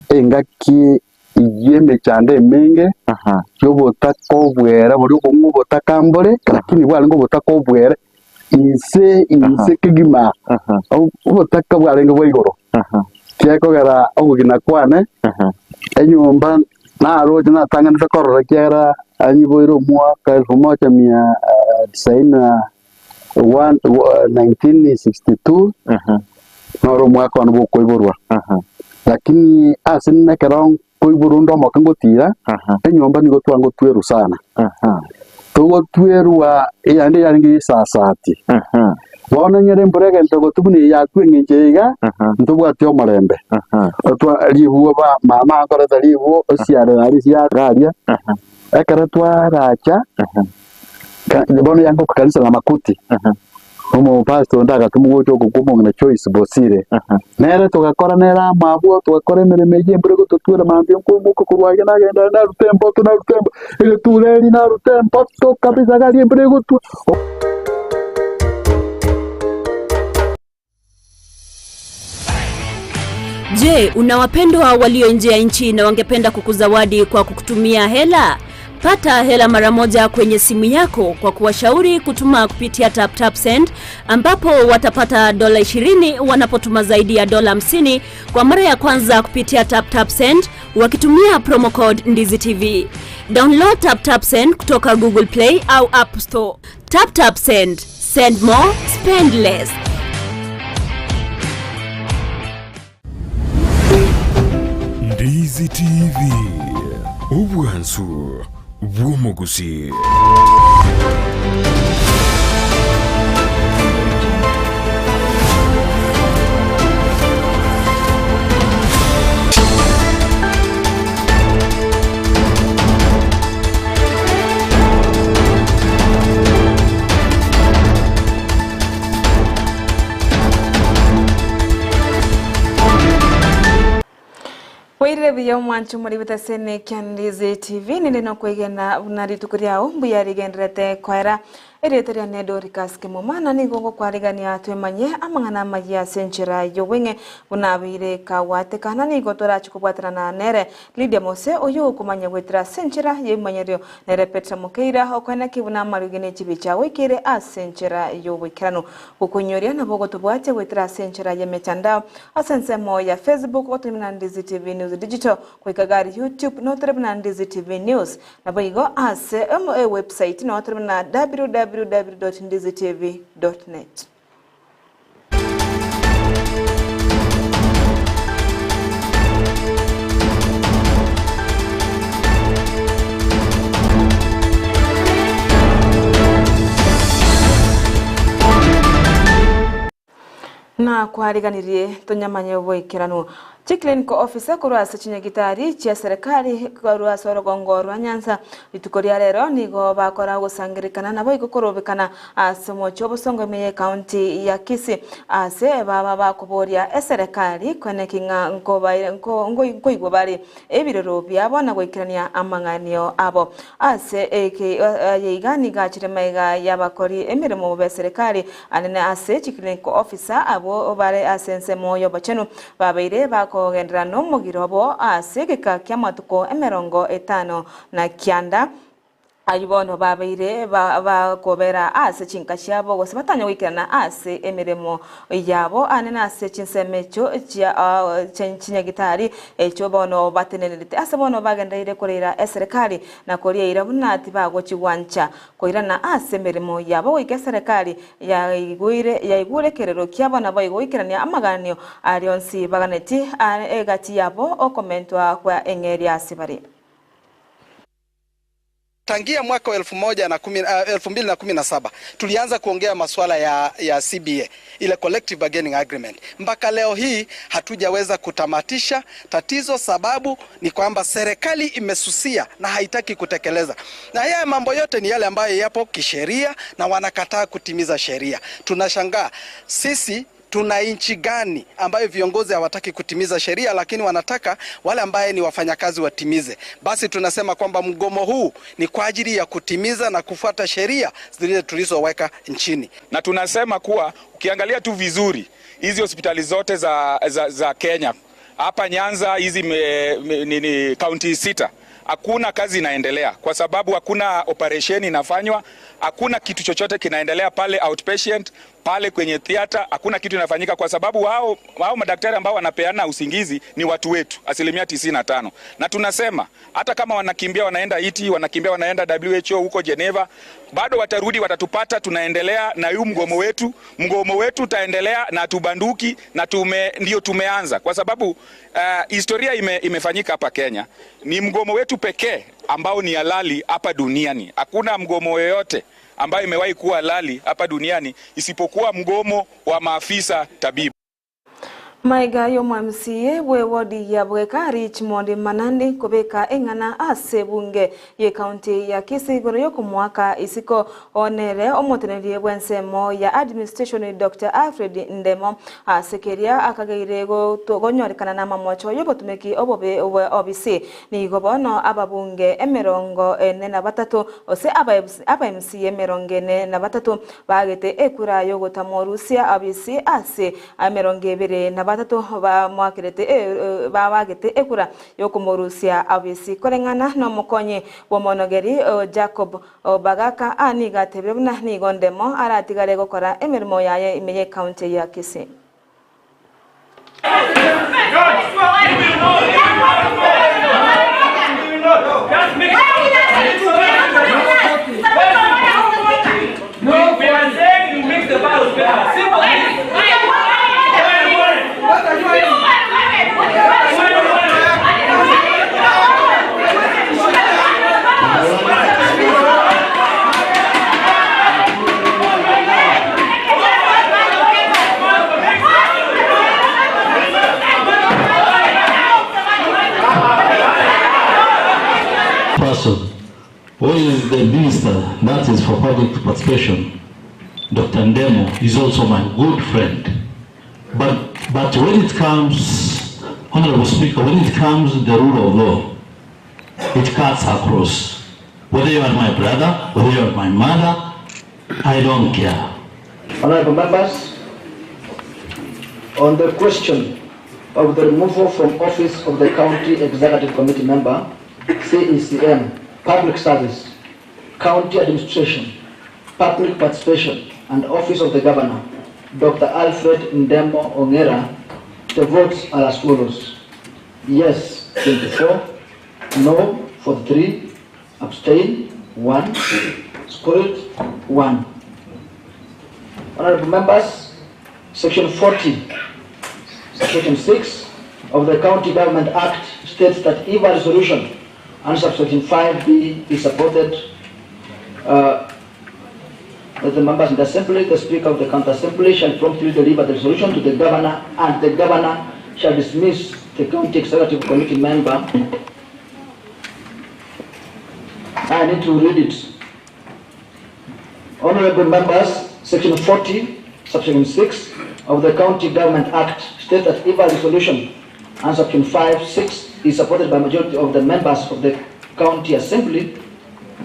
Engaki y'emechando emenge y'obotaka obwere boria obong'u obotaka mbore, lakini bwarenge obotaka obwere inse inse kegima, obotaka bwarenge bwa igoro. Kiakogera obogima kwane, enyomba naroche natang'anete korora ekiagera anyiboire omwaka elfu moja mia tisaini na one 1962 noro omwaka one bwokoiborwa. Lakini ase ekero nkoiborwa onde omoke ngotira, enyomba nigo twangotwerwa sana. Togotwerwa eyande yarenge esasati. Bono nyore embura egento egotwa buna eye yakwa eng'encho eye iga, ntobwati omorembe. Otwa ribuo ba mama akoreta ribuo osiarera aria siaka aria, ekero twaracha, ka bono yango kanisa na makuti, omopastor onde agatomwa gocha okokwa omong'ina Joyce Bosire, nere togakora nere amo abwo, togakora emeremo eyio embura egototwera mambia nkoimoka korwa aiga nagenda aria naruta emboto naruta emboto, egetureri naruta emboto kabisa iga aria embura egotwa. Je, una wapendwa walio nje ya nchi na wangependa kukuzawadi kwa kukutumia hela? Pata hela mara moja kwenye simu yako kwa kuwashauri kutuma kupitia TapTapSend ambapo watapata dola 20 wanapotuma zaidi ya dola 50 kwa mara ya kwanza kupitia TapTapSend wakitumia promo code Ndizi TV. Download TapTapSend kutoka Google Play au App Store. TapTapSend. Send more, spend less. Ndizi TV, obwansu bw'omogusi. Bwairire buya omwancho moribete ase Nekia Ndizi TV ninde nokwegena buna rituko riao mbuya rigenderete koera Erieta riane Doricas Kemuma, na nigo ngokwarigania twemanye amang'ana amayia ase enchera y'obweng'e buna abeire kagwateka, na nigo torache kobwatanana nere Lydia Mose oyio okomanya goetera ase enchera y'ebimanyerio, nere Petra Mokeira okoeneki buna amariogi ne chibicha agoikeire ase enchera y'oboikeranu. Gokoinyoria nabo ogotobwatia goetera ase enchera y'emetandao ase ensemo ya Facebook gotonywa buna Ndizi TV News Digital, goika gari YouTube notore buna Ndizi TV News. Naboigo ase ewebsite noo tore buna www.ndizitv.net. Nakwariganirie tonyamanye oboikeranu. Chiclinical officer korwa ase chinyagitari chia serikali korwa ase orogongo rwa Nyanza rituko ria rero nigo bakora ogosangererekana naboigo korobekana ase omochie obosongo ime ye county ya Kisii ase baba bakoboria eserekari koeneki ng'a nkoigwa bare ebirero biabo na goikerania amang'anio abo. Ase eke aye iga nigo achire magega y'abakori emeremo b'eserekari anene ase chiclinical officer abwo bare ase ensemo y'obochenu babeire bakogenderera nomogiro obo ase egeka ki'amatuko emerongo etano na kianda. Ayio bono babeire bakobera ase chinka chiabo, gose batanya goikerana ase emeremo yabo aane nase chinsemo echio chia chinyagitari echio bono batenenerete. Ase bono bagendereire koreira eserekari na koria eira buna tibagochi gwancha koirana ase emeremo yabo goika eserekari yaigure yaigure ekerero kiabo naboigo goikerania amaganio aria onsi baganetie egati yabo okomentwa kwa eng'eria ase bare. Tangia mwaka wa 2017 tulianza kuongea masuala ya, ya CBA ile collective bargaining agreement. Mpaka leo hii hatujaweza kutamatisha tatizo. Sababu ni kwamba serikali imesusia na haitaki kutekeleza, na haya mambo yote ni yale ambayo yapo kisheria na wanakataa kutimiza sheria. Tunashangaa sisi tuna nchi gani ambayo viongozi hawataki kutimiza sheria, lakini wanataka wale ambaye ni wafanyakazi watimize? Basi tunasema kwamba mgomo huu ni kwa ajili ya kutimiza na kufuata sheria zile tulizoweka nchini, na tunasema kuwa ukiangalia tu vizuri hizi hospitali zote za, za, za Kenya Hapa Nyanza hizi nini kaunti sita hakuna kazi inaendelea kwa sababu hakuna operation inafanywa, hakuna kitu chochote kinaendelea pale outpatient, pale kwenye theater hakuna kitu inafanyika kwa sababu wao, wao madaktari ambao wanapeana usingizi ni watu wetu asilimia 95, na tunasema hata kama wanakimbia wanaenda iti, wanakimbia wanaenda WHO huko Geneva, bado watarudi watatupata. Tunaendelea na huu mgomo wetu, mgomo wetu utaendelea na tubanduki na tume, ndio tumeanza kwa sababu historia imefanyika hapa Kenya. Ni mgomo wetu pekee ambao ni halali hapa duniani. Hakuna mgomo yoyote ambayo imewahi kuwa halali hapa duniani isipokuwa mgomo wa maafisa tabibu. Maiga yo MCA bwe wodi ya Bweka Richmond Manandi kubeka eng'ana ase bunge ye county ya Kisii igoro yokomwaka isiko onere omotenerie bwensemo ya administration Dr. Alfred Ndemo asekeria akageire gonyorekana na mamocho yobotumeki obobe obwe obisi nigo bono ababunge emerongo ene na batato ose aba MCA emerongo ene na batato bagete ekura yogotamorusia abisi ase emerongo ebere na batatu bamwakirete babagete ekura yokomorusia abisi koreng'ana na omokonyi bw'omonogeri Jacob Bagaka aniga atebire buna nigo ndemo aratigare gokora emirimo yaye ime ye county ya Kisii. No, we are saying you make the ballot paper. Simple. Person who is the minister that is for public participation, Dr. Ndemo, is also my good friend. But when it comes, Honorable Speaker, when it comes to the rule of law, it cuts across. Whether you are my brother, whether you are my mother, I don't care. Honorable members, on the question of the removal from office of the County Executive Committee member, CECM, Public Service, County Administration, Public Participation, and Office of the Governor, Dr. Alfred Ndemo Ongera, the votes are as follows. Yes, 24, no, 43, abstain, 1, spoiled, 1. Honorable members, Section 40, Section 6 of the County Government Act states that if a resolution and subsection 5B is supported, that the members in the assembly, the Speaker of the County Assembly shall promptly deliver the resolution to the Governor, and the Governor shall dismiss the County Executive Committee member. I need to read it. Honorable members, Section 40, subsection 6 of the County Government Act states that if a resolution and subsection 5, 6 is supported by majority of the members of the County Assembly,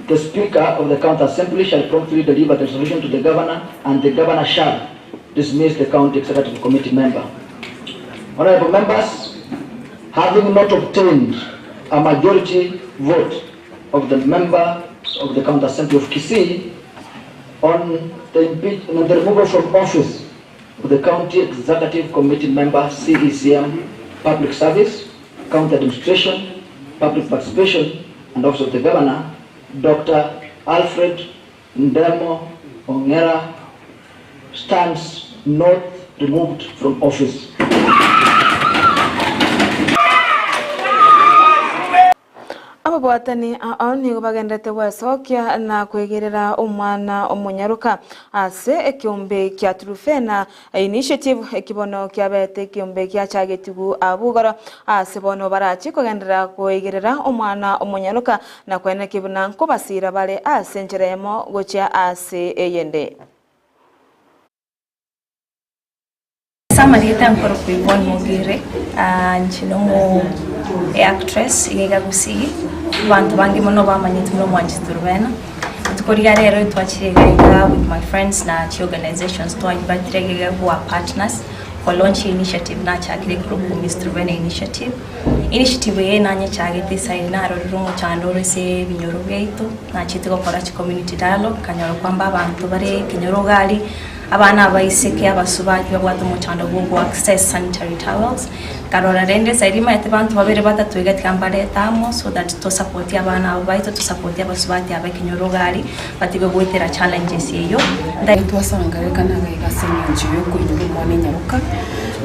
the Speaker of the County Assembly shall promptly deliver the resolution to the Governor, and the Governor shall dismiss the County Executive Committee member. Honorable members, having not obtained a majority vote of the members of the County Assembly of Kisii on the impeachment, the removal from office of the County Executive Committee member, CECM, Public Service, County Administration, Public Participation, and Office of the Governor, Dr. Alfred Ndemo Ongera stands not removed from office. Ababwatani ao nigo bagendete gwesokia na kwegerera omwana omonyaruka ase ekiombe kia Trufena Initiative ekibono kiabete ekiombe kiachagetigu abugoro ase bono barachi kogendera kwegerera omwana omonyaruka na kwene kibuna nkobasira bale ase encheremo gochia ase eyende. Samarita nkoro kuivon Mogire nchinomo actress igega gusii bantu bangi muno bamanyete muno mwanchi Turubena tukoria rero twachirega with my friends na chi organizations twayibatirega kuwa partners Ko launch initiative nachakire ekorokwa Miss Truvena Initiative. Initiative eye nanyechagete eside narorire omochando ore ase ebinyoro biaito, nachete gokora chi community dialogue, nkanyora kwamba abanto bare ekenyoro iga aria, abana abaiseke abasubati babwate omochando bwa ogo access sanitary towels, nkarora rende eside nimanyete banto babere batato iga tiga mbarete amo so that tosapotie abana aba baito, tosapotie abasubati aba ekenyoro iga aria, batige goetera challenges eyio. Twasangererekana iga ase engencho y'okoinyora omwana enyaroka,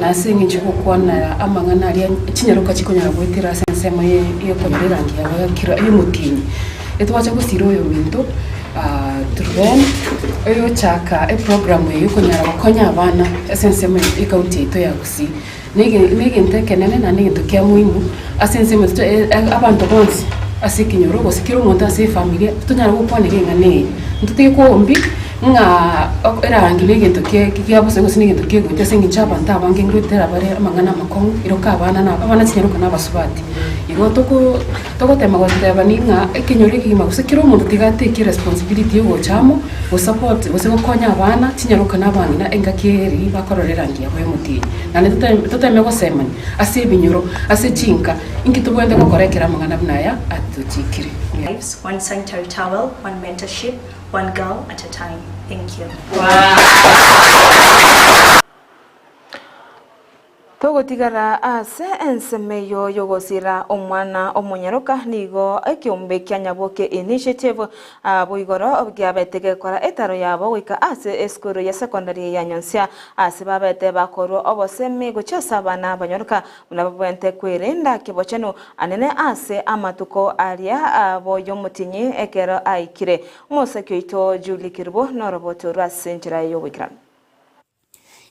na ase engencho y'ogokwana amang'ana aria chinyaroka chikonyara goetera ase ensemo y'okonyora erangi yabo ya kera y'omotienyi. Etwacha gosira oyominto Truben, oyochaka eprogram eye y'okonyara gokonya abana ase ensemo y'ecounty yaito ya Gusii. Negento ekenene naende egento kia muhimu ase ensemo abanto bonsi ase ekenyoro gose kera omonto ase efamilia tonyare gokwanera eng'ana eye. Ntotige koombi ng'a erangi na egento kia bosa gose na egento kegocha ase eng'encho abanto abange ngoetera bare amang'ana amakong'u iroka abana na abana chinyaroka na abasubati. Igo toko togotema gotebani ng'a ekenyoro ekegima gose kera omonto tiga atake eresponsibility ya ogocha amo gosupport gose gokonya abana chinyaroka na abang'ina engaki eri bakorora erangi yabo ya omotienyi. Naende toteme gosemania ase ebinyoro, ase chinka, inki tobwenerete gokora ekero amang'ana buna aya atochikire. Lives, one sanitary towel, one mentorship, one girl at a time. Thank you. Togotigara ase ensemo eyio y'ogosira omwana omonyaroka, nigo ekeombe kia Nyaboke Initiative abwo igoro giabete gekora etaro yabo goika ase esukuru ya secondary ya Nyonsia ase babete bakorwa obosemi gochia ase abana abanyaroka buna babwenerete kwerenda kebochenu anene ase amatuko aria abo y'omotinyi ekero aikire. Omosaki oito Julie Kerubo noroboto rwa ase enchera y'oboikeranu.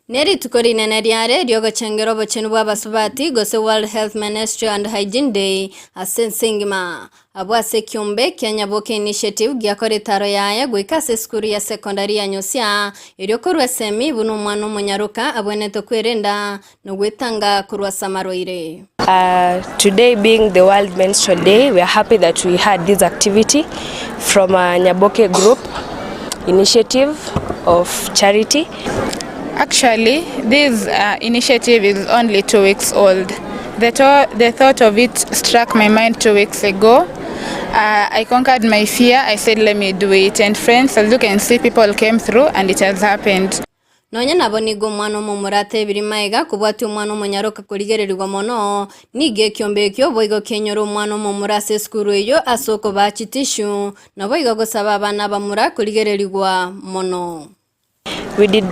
Ne rituko rinene riare ri'ogochengera obochenu bw'abasubati, gose World Health Menstrual and Hygiene Day, ase ense engima. Abwo ase ekiombe kia Nyaboke Initiative giakora etaro yaye goika ase esukuru ya secondary ya Nyosia, erio korwa esemi buna omwana omonyaroka abwenerete kwerenda na gwetanga korwa ase amarwaire. Today being the World Menstrual Day, we are happy that we had this activity from Nyaboke Group initiative of charity. Actually, this uh, initiative is only two weeks old. The, to the thought of it struck my mind two weeks ago. Uh, I conquered my fear. I said, let me do it. And friends, as you can see, people came through and it has happened. Nonya nabo nigo omwana omomura atebirie magega kobwatia omwana omonyaroka korigererigwa mono, nigo ekiombe ekio boigo kenyore omwana omomura ase esukuru eyio ase okobaa chitishu, naboigo gosaba abana abamura korigererigwa mono. We did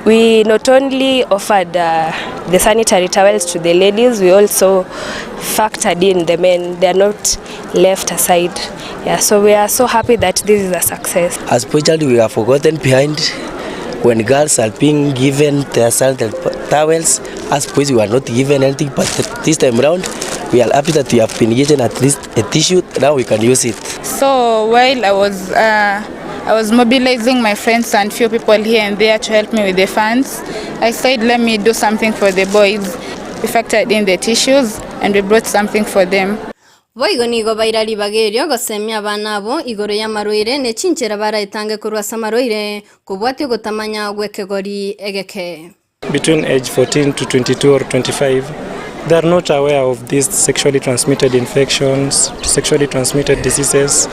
we not only offered uh, the sanitary towels to the ladies, we also factored in the men. They are not left aside. Yeah, so we are so happy that this is a success. As boy child we are forgotten behind when girls are being given their sanitary towels as boys we are not given anything but this time round we are happy that we have been given at least a tissue now we can use it. So while I was uh, I was mobilizing my friends and few people here and there to help me with the funds, I said let me do something for the boys. We factored in the tissues and we brought something for them. Boigo nigo baira ribaga erio gosemia abana abwo igoro y'amarwaire ne chinchera baraetange korwa ase amarwaire, kobwatia ogotamanya gw'ekegori egeke. Between age 14 to 22 or 25, they are not aware of these sexually transmitted infections, sexually transmitted diseases,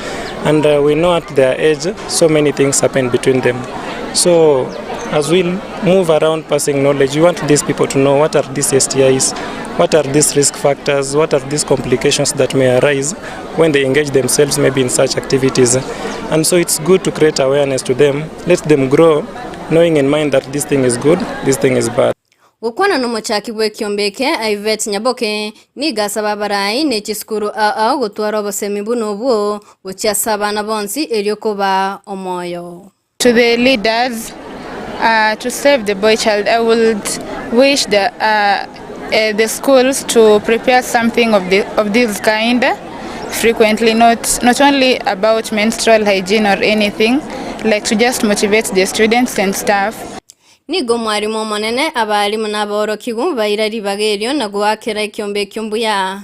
and uh, we know at their age so many things happen between them. So as we move around passing knowledge, we want these people to know what are these STIs, what are these risk factors, what are these complications that may arise when they engage themselves maybe in such activities. And so it's good to create awareness to them, let them grow knowing in mind that this thing is good, this thing is bad. Gokwana nomochaki bw'ekiombe eke, Yvette Nyaboke, nigo asaba abarai ne chisukuru ao ao gotwara obosemi buna obwo gochia ase abana bonsi erio kobaa omoyo. To the leaders, uh, to save the boy child, I would wish the, uh, uh, the schools to prepare something of, the, of this kind frequently, not, not only about menstrual hygiene or anything, like to just motivate the students and staff. Nigo omwarimu omonene, abalimu na aborokigwa baira ribaga erio na goakera ekiombe ekio mbuya.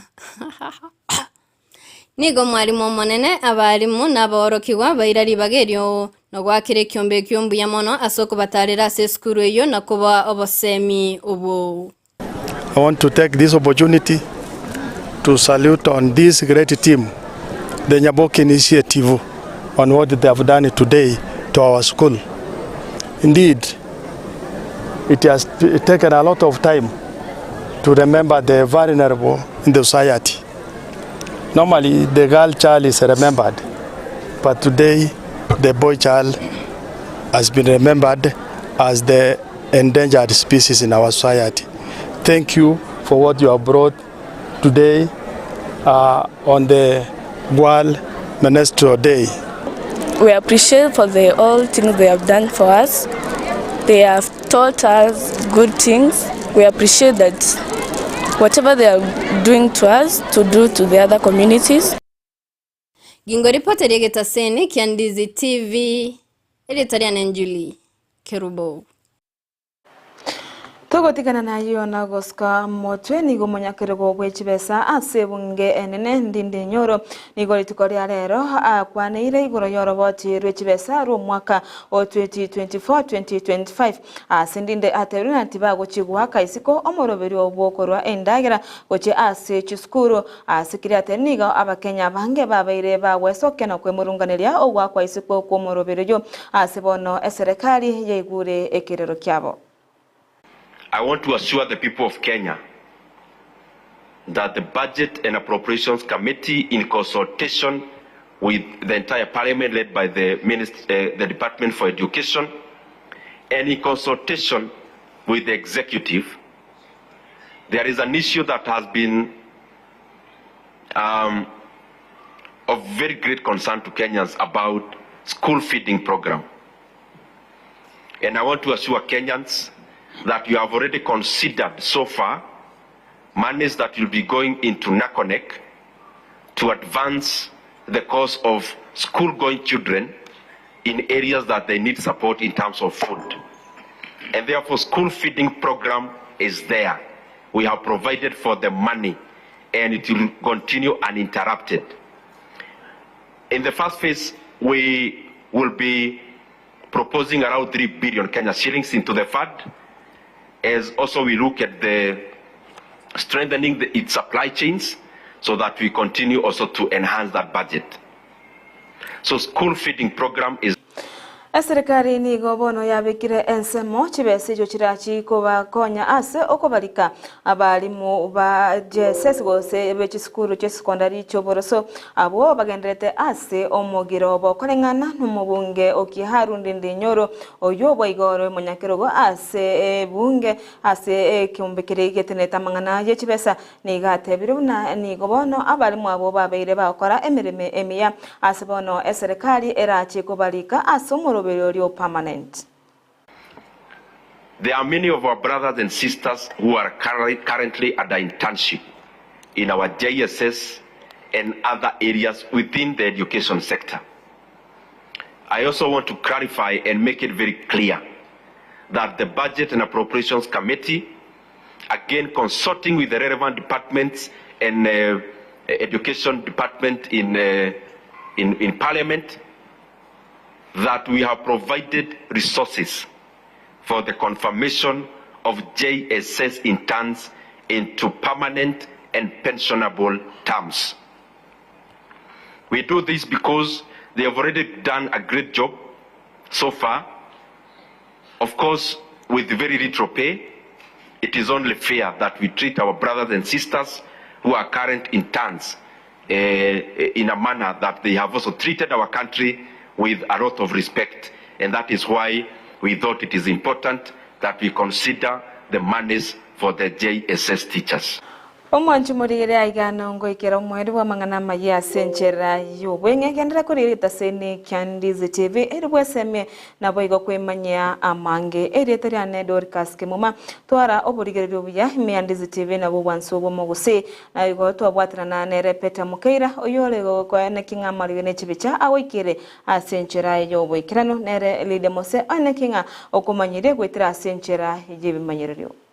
Nigo omwarimu omonene, abalimu na aborokigwa baira ribaga erio. Na goakera ekiombe ekio mbuya mono ase okobatarera ase esukuru eyio na kobaa obosemi obwo. I want to take this opportunity to salute on this great team, the Nyaboke Initiative, on what they have done today to our school. Indeed, it has taken a lot of time to remember the vulnerable in the society. Normally, the girl child is remembered, but today the boy child has been remembered as the endangered species in our society. Thank you for what you have brought today uh, on the World Menstrual Day. We appreciate for the all things they have done for us. They have taught us good things. We appreciate that whatever they are doing to us, to do to the other communities. Gingo ripoti ri'egetaseni kia Ndizi TV, erieta riane Julie Kerubo. Togotigana nayio na gosuka motwe nigo omonyakerogo bwe chibesa ase ebunge enene Ndindi Nyoro nigo rituko ria rero akwaneire igoro y'oroboti rwe chibesa rw'omwaka o 2024-2025 ase Ndindi atebirie ng'a tibagochi goaka isiko omoroberio bw'okorwa endagera gochia ase chisukuru ase keria atebirie nigo abakenya abange babeire bagwesokia na kwemurunganeria ogoakwa isiko kw'omoroberio oyio ase bono eserekari yaigure ekerero kiabo. I want to assure the people of Kenya that the Budget and Appropriations Committee, in consultation with the entire Parliament led by the, Minist- uh, the Department for Education, and in consultation with the Executive, there is an issue that has been um, of very great concern to Kenyans about school feeding program. And I want to assure Kenyans that you have already considered so far monies that will be going into NACONEK to advance the cause of school-going children in areas that they need support in terms of food. And therefore, school feeding program is there. We have provided for the money and it will continue uninterrupted. In the first phase, we will be proposing around 3 billion Kenya shillings into the fund, as also we look at the strengthening the, its supply chains so that we continue also to enhance that budget. So school feeding program is Eserekari nigo bono yabekire ensemo chibesa echio chirachi kobakonya ase okobarika abarimu ba JSS gose be chisukuru chia secondary chi'oboroso abwo bagenderete ase omogiro bokoreng'ana nomobunge o Kiharu Ndindi Nyoro oywo bwaigoro omonyakerogo ase ebunge ase ekeombe keria getenete amang'ana ye chibesa Nigo atebire buna nigo bono abarimo abwo babeire bagokora emeremo emiya, ase bono eserekari erache kobarika ase omoroberio oria o permanent. There are many of our brothers and sisters who are currently under internship in our JSS and other areas within the education sector. I also want to clarify and make it very clear that the Budget and Appropriations Committee, again consulting with the relevant departments and uh, education department in, uh, in, in Parliament, that we have provided resources for the confirmation of JSS interns into permanent and pensionable terms. We do this because they have already done a great job so far. Of course, with very little pay, it is only fair that we treat our brothers and sisters who are current interns uh, in a manner that they have also treated our country with a lot of respect. And that is why we thought it is important that we consider the monies for the JSS teachers. Omwanchi morigere aiga nongoikera omoerio bw'amang'ana amayia ase enchera y'obweng'e, genderera korigereria egetaseni kia Ndizi TV eri bwesemie naboigo kwemanyia amange. Erieta riane Dorcas Kemuma, twara oborigereria obuya ime ya Ndizi TV nabwo obwansu bw'omogusii. Naigo twabwatanana nere Peter Mokeira oyore gokoeneki ng'a amariogi ne chibicha agoikere ase enchera y'oboikeranu, nere Lydia Mose oeneki ng'a okomanyirie goetera ase enchera y'ebimanyererio.